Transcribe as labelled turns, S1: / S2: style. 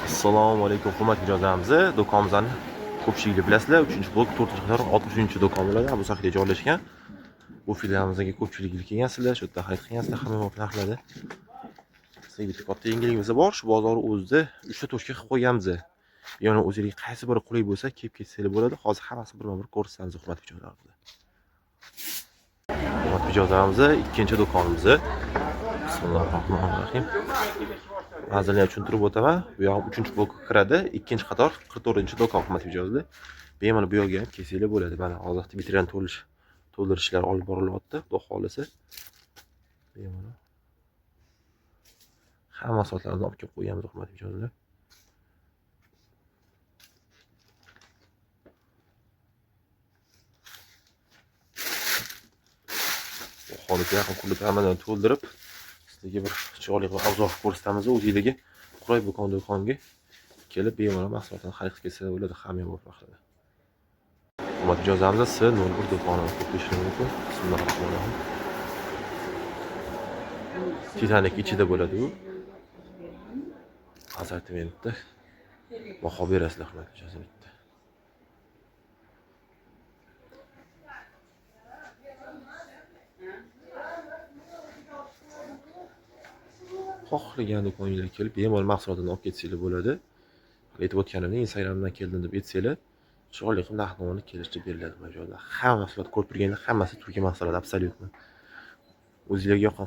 S1: Assalomu alaykum, hurmatli mijozlarimiz. Do'konimizni ko'pchiliklar bilasizlar, 3-blok, 4-qator, 63-do'kon bo'ladi. Abu Sahiyda joylashgan. Bu filialimizga ko'pchilik kelgansizlar, shu yerda xarid qilgansizlar hamma narxlarda. Sizga bitta katta yangiligimiz bor. Shu bozor o'zida 3 ta tochka qilib qo'yganmiz. Ya'ni o'zingizga qaysi biri qulay bo'lsa, kelib ketsanglar bo'ladi. Hozir hammasi birma-bir ko'rsatamiz, hurmatli mijozlarimiz. Hurmatli mijozlarimiz, ikkinchi do'konimiz. Bismillahirrohmanirrohim. Manzilni ham tushuntirib o'taman. Bu yoq 3-blokka kiradi, 2-qator, 44-do'kon, hurmatli mijozlar. Bemalol bu yoqga ham kelsanglar bo'ladi. Mana hozir vitrina to'ldirishlar olib borilyapti, xudo xolasa. Bemalol. Hamma mahsulotlarni olib kelib qo'yganmiz, hurmatli mijozlar. Xudo xolasa yaqin kunlarda hammadan to'ldirib, sizlarga bir chiroyli qilib obzor qilib ko'rsatamiz. O'zingizlarga qulay bo'lgan do'konga kelib bemalol mahsulotlarni xarid qilib ketsa bo'ladi, hamma narxlarda. Hurmatli mijozlarimiz, S01 do'koni ko'rishingiz mumkin. Bismillahirrohmanirrohim. Titanik ichida bo'ladi u. Assortimentda baho berasizlar, hurmatli mijozlar bitta. Xohlagan do'koningizga kelib bemalol mahsulotini olib ketsanglar bo'ladi. Hali aytib o'tganimdek, Instagramdan keldim deb aytsanglar, chiroyli qilib narx-navoni kelishtirib beriladi mana bu yerda. Hamma mahsulot ko'rib turganlar hammasi Turkiya mahsuloti, абсолютно. O'zingizlarga yoqqan